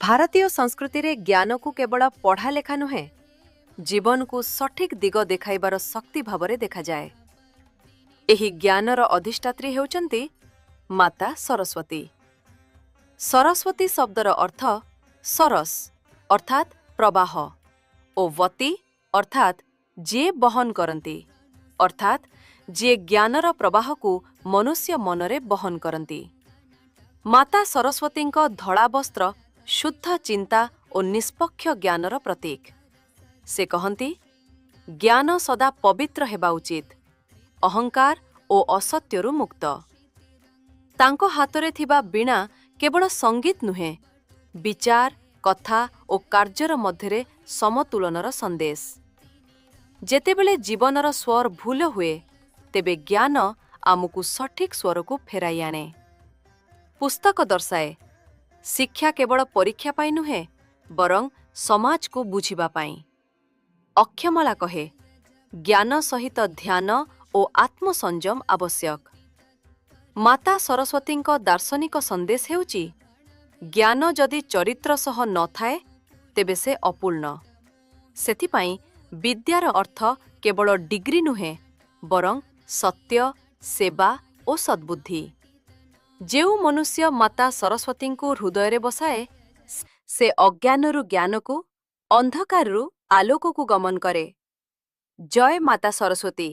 ଭାରତୀୟ ସଂସ୍କୃତିରେ ଜ୍ଞାନକୁ କେବଳ ପଢ଼ାଲେଖା ନୁହେଁ, ଜୀବନକୁ ସଠିକ୍ ଦିଗ ଦେଖାଇବାର ଶକ୍ତି ଭାବରେ ଦେଖାଯାଏ। ଏହି ଜ୍ଞାନର ଅଧିଷ୍ଠାତ୍ରୀ ହେଉଛନ୍ତି ମାତା ସରସ୍ୱତୀ। ସରସ୍ୱତୀ ଶବ୍ଦର ଅର୍ଥ ସରସ୍ ଅର୍ଥାତ୍ ପ୍ରବାହ ଓ ବତୀ ଅର୍ଥାତ୍ ଯିଏ ବହନ କରନ୍ତି, ଅର୍ଥାତ୍ ଯିଏ ଜ୍ଞାନର ପ୍ରବାହକୁ ମନୁଷ୍ୟ ମନରେ ବହନ କରନ୍ତି। ମାତା ସରସ୍ୱତୀଙ୍କ ଧଳା ବସ୍ତ୍ର ଶୁଦ୍ଧ ଚିନ୍ତା ଓ ନିଷ୍ପକ୍ଷ ଜ୍ଞାନର ପ୍ରତୀକ। ସେ କହନ୍ତି, ଜ୍ଞାନ ସଦା ପବିତ୍ର ହେବା ଉଚିତ, ଅହଙ୍କାର ଓ ଅସତ୍ୟରୁ ମୁକ୍ତ। ତାଙ୍କ ହାତରେ ଥିବା ବୀଣା କେବଳ ସଙ୍ଗୀତ ନୁହେଁ, ବିଚାର, କଥା ଓ କାର୍ଯ୍ୟର ମଧ୍ୟରେ ସମତୁଲନର ସନ୍ଦେଶ। ଯେତେବେଳେ ଜୀବନର ସ୍ୱର ଭୁଲ ହୁଏ, ତେବେ ଜ୍ଞାନ ଆମକୁ ସଠିକ୍ ସ୍ୱରକୁ ଫେରାଇ ଆଣେ। ପୁସ୍ତକ ଦର୍ଶାଏ, ଶିକ୍ଷା କେବଳ ପରୀକ୍ଷା ପାଇଁ ନୁହେଁ, ବରଂ ସମାଜକୁ ବୁଝିବା ପାଇଁ। ଅକ୍ଷମାଳା କହେ, ଜ୍ଞାନ ସହିତ ଧ୍ୟାନ ଓ ଆତ୍ମସଂଯମ ଆବଶ୍ୟକ। ମାତା ସରସ୍ୱତୀଙ୍କ ଦାର୍ଶନିକ ସନ୍ଦେଶ ହେଉଛି, ଜ୍ଞାନ ଯଦି ଚରିତ୍ର ସହ ନଥାଏ, ତେବେ ସେ ଅପୂର୍ଣ୍ଣ। ସେଥିପାଇଁ ବିଦ୍ୟାର ଅର୍ଥ କେବଳ ଡିଗ୍ରୀ ନୁହେଁ, ବରଂ ସତ୍ୟ, ସେବା ଓ ସଦ୍ବୁଦ୍ଧି। ଯେଉଁ ମନୁଷ୍ୟ ମାତା ସରସ୍ୱତୀଙ୍କୁ ହୃଦୟରେ ବସାଏ, ସେ ଅଜ୍ଞାନରୁ ଜ୍ଞାନକୁ, ଅନ୍ଧକାରରୁ ଆଲୋକକୁ ଗମନ କରେ। ଜୟ ମାତା ସରସ୍ୱତୀ।